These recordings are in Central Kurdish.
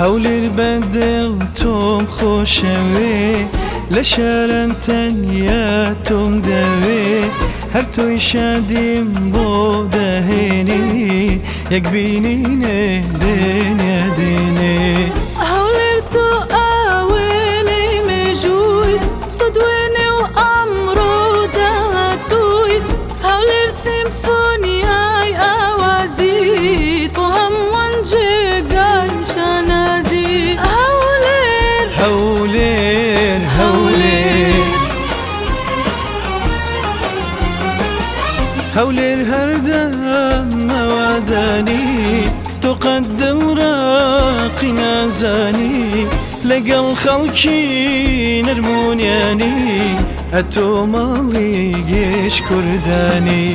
هەولێر بەدڵ تۆم خۆشەوێ، لە شاران تەنیا تۆم دەوێ، هەر تۆی شادیم بۆ دەهێنی، یەک بینینێ دنیا دێنێ. هەولێر تۆ ئاوێنەی مێژوویت، تۆ دوێنێ و ئەمڕۆ داهاتوویت. هەولێر سیمفۆنیای ئاوازیت، بۆ هەمووان جێگای شانازی. هەولێر، هەولێر، هەولێر. هەولێر هەردەم مەوادانی، تۆ قەت دڵڕەقی نازانی، لەگەڵ خەڵکی نەرمونیانی، ئەتۆ ماڵی گێش کوردانی.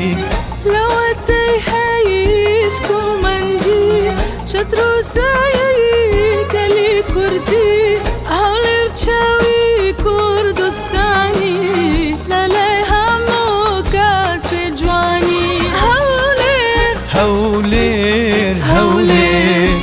لەوەتەی هەیش کومەندی، چەتر و سایەی گەلی کوردی. هەولێر چاوی کوردستانی، لەلای هەموو کەسێ جوانی. هەولێر، هەولێر، هەولێر.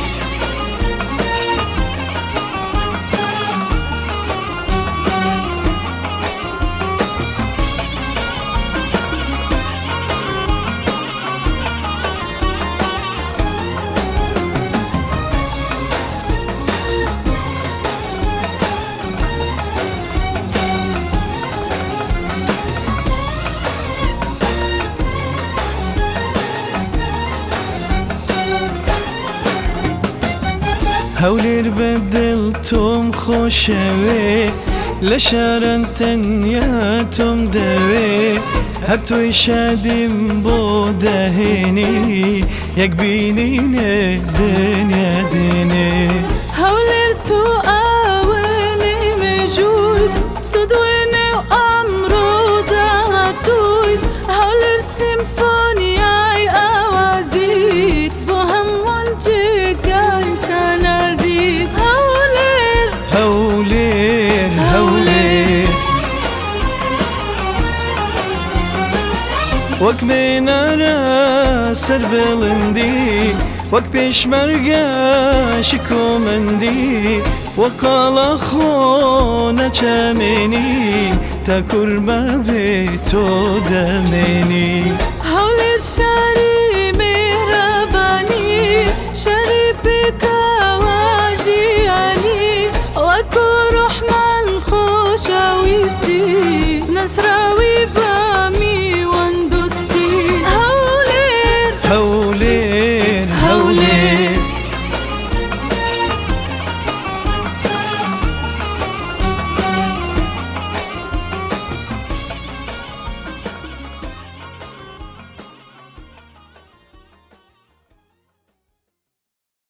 هەولێر بەدڵ تۆم خۆشەوێ، لە شاران تەنیا تۆم دەوێ، هەر تۆی شادیم بۆ دەهێنی، یەک بینینێ دنیا دێنێ. هەولێر تۆ ئاوێنەی مێژوویت، تۆ دوێنێ و ئەمڕۆ داهاتوویت. هەولێر سیمفۆنیای ئاوازیت، بۆ هەمووان جێگای شانازیت. هەولێر، هەولێر، هەولێر. وەک مێنارە سەر بڵندی، وەک پێشمەرگە شکۆمەندی، وەقاڵە خۆ نەچەمێنی، تا کورمە بێ تۆ دەمێنی. هەولێر شاری میهرەبانی، شاری پێکەوە ژیانی، وەکو ڕۆحمان خۆشەویستی. نەسرە